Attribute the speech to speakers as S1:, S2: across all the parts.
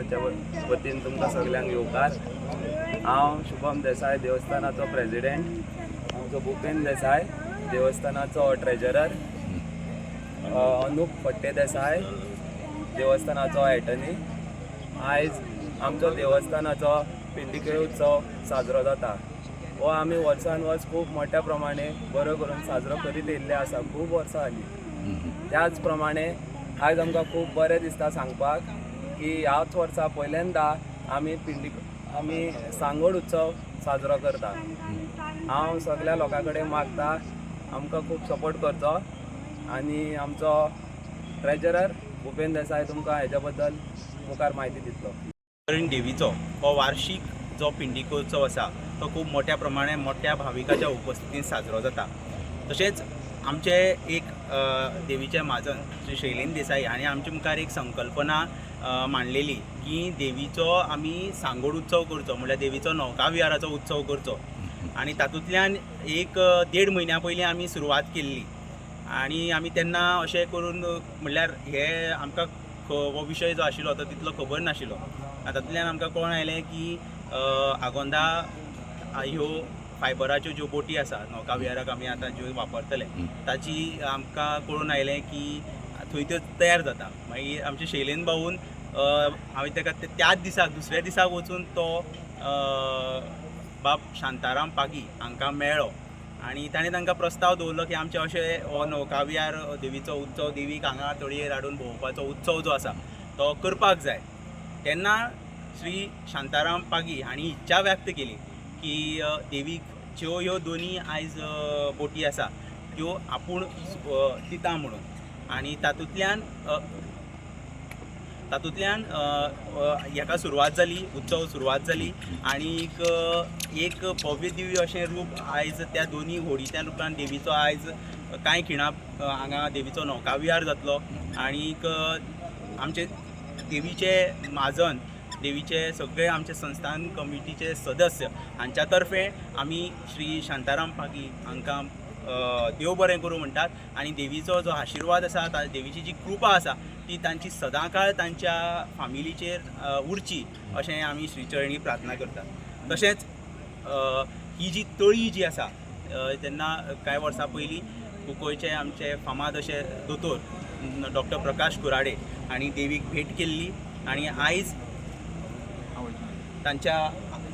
S1: देवस्थानाच्या वतीन तुमकां सगल्यांक येवकार. हांव शुभम देसाय, देवस्थानाचो प्रेजिडेंट. आमचो भुपेन देसाय, देवस्थानाचो ट्रेजरर. अनुप फट्टे देसाय, देवस्थानाचो एटर्नी. आयज आमचो देवस्थानाचो पिंडिकेळ उत्सव साजरो जाता. हो आमी वर्सान वर्स खूब मोठ्या प्रमाणे बरो करून साजरो करीत येयल्ले आसा, खूब वर्सां जालीं. त्याच प्रमाणे आयज आमकां खूब बरें दिसता सांगपाक की ह्याच वर्सा पयल्यांदा आमी सांगोड उत्सव साजरो करता. हांव सगल्या लोकां कडेन मागता, आमकां खूब सपोर्ट करचो आनी आमचो ट्रेजरर भुपेन देसाय तुमकां हेज्या बद्दल मुखार म्हायती दितलो.
S2: करण देवीचो हो वार्षीक जो पिंडिकोत्सव आसा तो खूब मोठ्या प्रमाणे मोठ्या भाविकाच्या उपस्थितीन साजरो जाता. तशेंच आमचे एक देवीचे म्हाजन श्री शैलेन देसाई हांणी आमचे मुखार एक संकल्पना मांडलेली की देवीचो आमी सांगोड उत्सव करचो, म्हणल्यार देवीचो नौका विहाराचो उत्सव करचो. आनी तातूंतल्यान एक देड म्हयन्या पयलीं आमी सुरवात केल्ली आनी आमी तेन्ना अशें करून, म्हणल्यार हे आमकां हो विशय जो आशिल्लो तो तितलो खबर नाशिल्लो. तातूंतल्यान आमकां कळोन आयलें की आगोंदा ह्यो फायबराच्यो ज्यो बोटी आसा, नौका विहाराक आमी आतां ज्यो वापरतले, ताची आमकां कळून आयलें की थंय त्यो तयार जाता. मागीर आमचे शैलेन भाऊन हांवें ताका त्याच दिसाक, दुसऱ्या दिसाक वचून तो बाब शांताराम पागी हांकां मेळ्ळो आनी ताणें तांकां प्रस्ताव दवरलो की आमचे अशें हो नौकाविहार देवीचो उत्सव, देवीक हांगा तळयेर हाडून भोंवपाचो उत्सव जो आसा तो करपाक जाय. तेन्ना श्री शांताराम पागी हांणी इच्छा व्यक्त केली की देवीक ज्यो ह्यो दोनी आयज बोटी आसा त्यो आपूण दिता म्हणून. आनी तातूंतल्यान हेका सुरवात जाली, उत्सव सुरवात जाली आनीक एक भव्य दिव्य अशें रूप आयज त्या दोनी होडीच्या रुपान देवीचो आयज कांय खिणां हांगा देवीचो नौकाविहार जातलो. आनीक आमचे देवीचे म्हाजन, देवीचे सगळे आमचे संस्थान कमिटीचे सदस्य हांच्या तर्फे आमी श्री शांताराम पागी हांकां देव बरें करूं म्हणटात आनी देवीचो जो आशिर्वाद आसा, देवीची जी कृपा आसा ती तांची सदांकाळ तांच्या फामिलीचेर उरची अशें आमी श्रीचरणी प्रार्थना करतात. तशेंच ही जी तळी जी आसा, तेन्ना कांय वर्सां पयलीं कुंकळचे आमचे फामाद अशे दोतोर डॉक्टर प्रकाश कुराडे हांणी देवीक भेट केल्ली आनी आयज तांच्या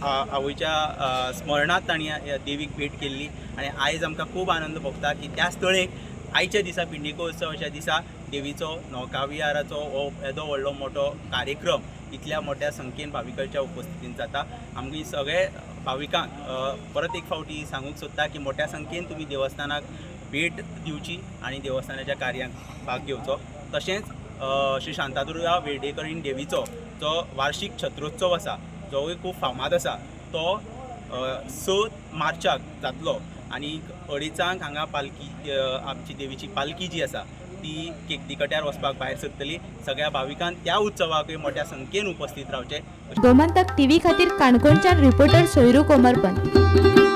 S2: आवयच्या स्मरणांत तांणी देवीक भेट केल्ली. आनी आयज आमकां खूब आनंद भोगता की त्याच तळेक आयच्या दिसा, पिंडिकोत्सवाच्या दिसा, देवीचो नौकाविहाराचो हो येदो व्हडलो मोठो कार्यक्रम इतल्या मोठ्या संख्येन भाविकांच्या उपस्थितीन जाता. आमी सगळे भाविकांक परत एक फावटी सांगूंक सोदता की मोठ्या संख्येन तुमी देवस्थानाक भेट दिवची आनी देवस्थानाच्या कार्यांत भाग घेवचो. तशेंच श्री शांतादुर्गा वेर्डेकरीण देवीचो जो वार्षीक छत्रोत्सव आसा, जोय खूब फामाद आसा, तो 6 मार्चाक जातलो आनी अडेचांक हांगा पालखी, आमची देवीची पालखी जी आसा ती केकदी कट्यार वचपाक भायर सरतली. सगळ्या भाविकांक त्या उत्सवाकूय मोठ्या संख्येन उपस्थित रावचें.
S3: गोमंतक टीव्ही खातीर काणकोणच्यान रिपोर्टर सोयरू कोमरपंत.